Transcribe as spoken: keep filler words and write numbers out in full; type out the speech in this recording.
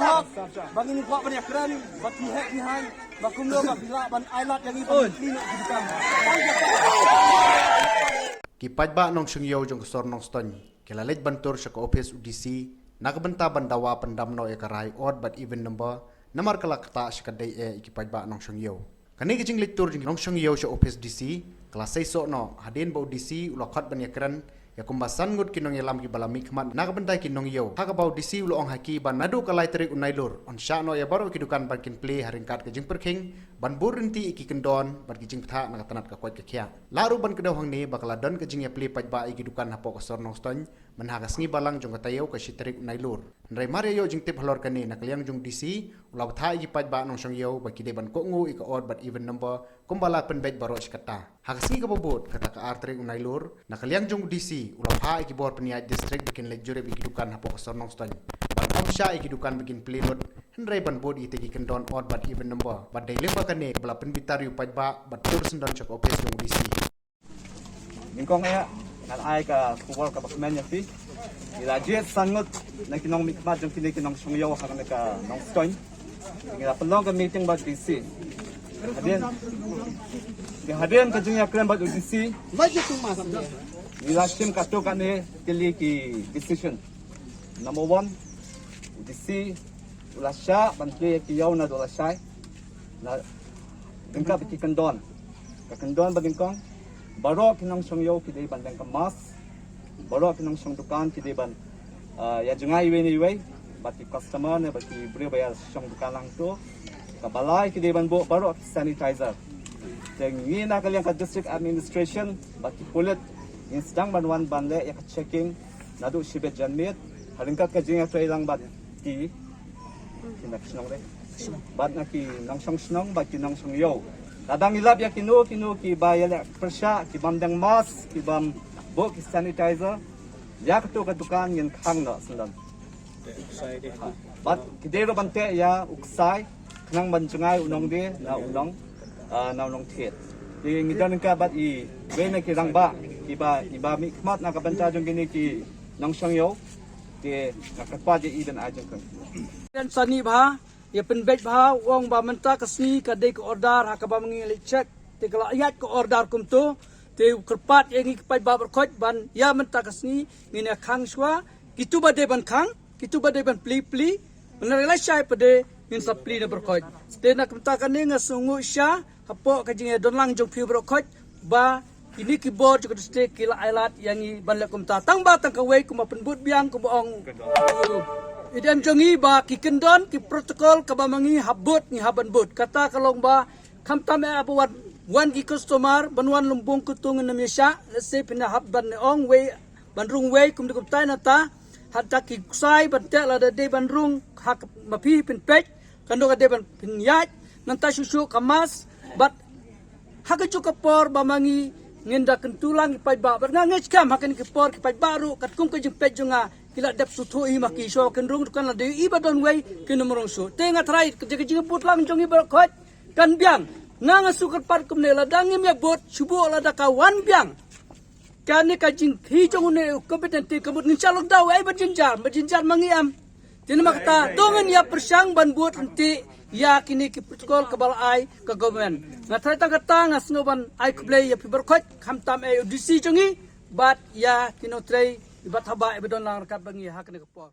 Ba ngin kwah ban ïakren ba phi heh phi haiñ, ba kumno ba phi lah ban ai lad ïa ngi ba ngin plie noh ki dukan. Ki paidbah Nongshongïew jong ka sor Nongstoiñ ki la leit ban tur sha ka ophis u D C na ka bynta ban dawa pyndam noh ïa ka rai odd bad even number, namar ka la ktah sha ka dei eh ïa ki paidbah Nongshongïew. Kane ka jingleit tur jong ki Nongshongïew sha ophis D C ka la seisoh noh hadien ba u D C u la khot ban ïakren ïa kumba san ngut ki nongïalam kiba la mihkhmat na ka bynta ki nongïew, ha kaba u D C u la ong ha ki ba naduh ka lai tarik u Nailur yn shah noh ïa baroh ki dukan ban kin plie ha ryngkat ka jingpyrkhing ban bud rynti ïa ki kyndon bad ki jingpyntha na ka tnat ka koit ka khiah. Lah ruh ban kdew hangne ba ka la don ka jingïaplie paidbah ïa ki dukan hapoh ka sor Nongstoiñ mynha ka sngi Balang jong ka taïew ka shi tarik u Nailur. Hynrei mar ïa ïoh jingtip halor kane, na ka liang jong u D C u la bthah ïa ki paidbah Nongshongïew ba ki dei ban kohnguh ïa ka odd bad even number kumba la pynbeit baroh shi katta. Ha ka sngi kaba bud, kata ka ar tarik u Nailur, na ka liang jong u D C u la phah ïa ki bor pynïaid district ba kin leit jurip ïa ki dukan hapoh ka sor Nongstoiñ ban ym shah ïa ki dukan ba kin plie lut, hynrei ban bud ïa kita ki kyndon odd bad even number. Bad dei lyngba kane kaba la pynbitar ïa u paidbah ban tur syndon sha ka ophis jong u D C. Nyngkong eh, ngan ai ka khubor kaba kmen ïa phi. Ngi la jied san ngut na ki nongmihkhmat jong kine ki Nongshongïew ha kane ka Nongstoiñ. Ngi la pynlong ka meeting bad D C. Hadien, ngi hadien ka jingïakren bad u D C, ngi la shim katto katne tylli ki decision. Number one, u D C u la shah ban plie ïa ki ïew naduh lashai. Na ryngkat bad ki kyndon. Ka kyndon ba nyngkong, baroh ki Nongshongïew ki dei ban leh ka mask. Baroh ki nongshong dukan ki dei ban, ah, ïa jngai iwei na iwei bad ki customer ne bad ki briew ba ïa shong dukan lang to. Kaba lai ki dei ban buh baroh ki sanitizer. Te ngi na ka liang ka district administration bad ki pulit ngin sdang ban wan ban leh ïa ka checking naduh shibit janmiet ha ryngkat ka jingïatreilang bad ki ki na ki shnong de, bad na ki nongshong shnong bad ki Nongshongïew. Lada ngi lap ïa kino kino kiba ïaleh pyrshah, ki bym don mask, ki bym buh ki sanitizer, ïa kato ka dukan ngin khang noh syndon. Bad ki dei ruh ban teh ïa u ksai khnang ban jngai u nongdie na u nong, ah, na u nongthied. Te ngi don ryngkat bad iwei na ki rangbah kiba, iba mihkhmat na ka bynta jong kine ki Nongshongïew. Te nga kyrpad ïa i ban ai jingkyrkhu. Kan sani bha, ïa pynbeit bha, u ong ba mynta ka sngi ka dei ka order ha kaba ma ngi leit check. Te ka la ïaid ka order kumto. Te u kyrpad ïa ngi ki paidbah baroh khoit ban ïa mynta ka sngi ngin ïa khang shuwa. Kito ba dei ban khang, kito ba dei ban plie plie. Hynrei lashai pat de ngin sa plie na baroh khoit. Te na ka bynta kane nga sngewnguh sha hapoh ka jingïadonlang jong phi baroh khoit ba kine ki bor jong ka district ki la ai lad ïa ngi ban leh kumta. Tang ba tang kawei kumba pynbud biang kumba ong u D M jong ngi ba ki kyndon ki protocol kaba ma ngi hap bud ngi hap ban bud. Kata ka long ba khamtam eh ba wan, wan ki customer ban wan lymbung kyntung ngin ym ïa shah. Let's say phin hap ban ong wei ban rung wei kumta kumta nangta. Hangta ki ksai ban teh lada dei ban rung ha ka ma phi phin peit. Kan dei ka dei ban pynïaid nangta shuh shuh ka mask bad ha kajuh ka por ba ma ngi ngin da kyntu lang ki paidbah bad nga ngeit skhem ha kine ki por ki paidbah ruh katkum ka jingpeit jong nga ki la dep sngewthuh hi ma ki shuwa ba kin rung dukan lada ïohi ba don wei kin ym rung shuh. Te nga tharai ka jingpeit lang jong ngi baroh khoit kan biang. Nga nga shu kyrpad kumne lada ngim ïa bud shu buh lada ka wan biang. Kane ka jingkhih jong une u covid nineteen ka mut ngin shah lockdown, ai ba jynjar, ba jynjar ma ngi em. Te namar kata to ngin ïa pyrshang ban bud lynti ïa kine ki protocol kaba la ai ka government. Nga tharai tang kata nga sngew ban ai khublei ïa phi baroh khoit khamtam eh u D C jong ngi bad ïa ki nongtrei bad haba eh ba don lang ryngkat bad ngi ha kane ka por.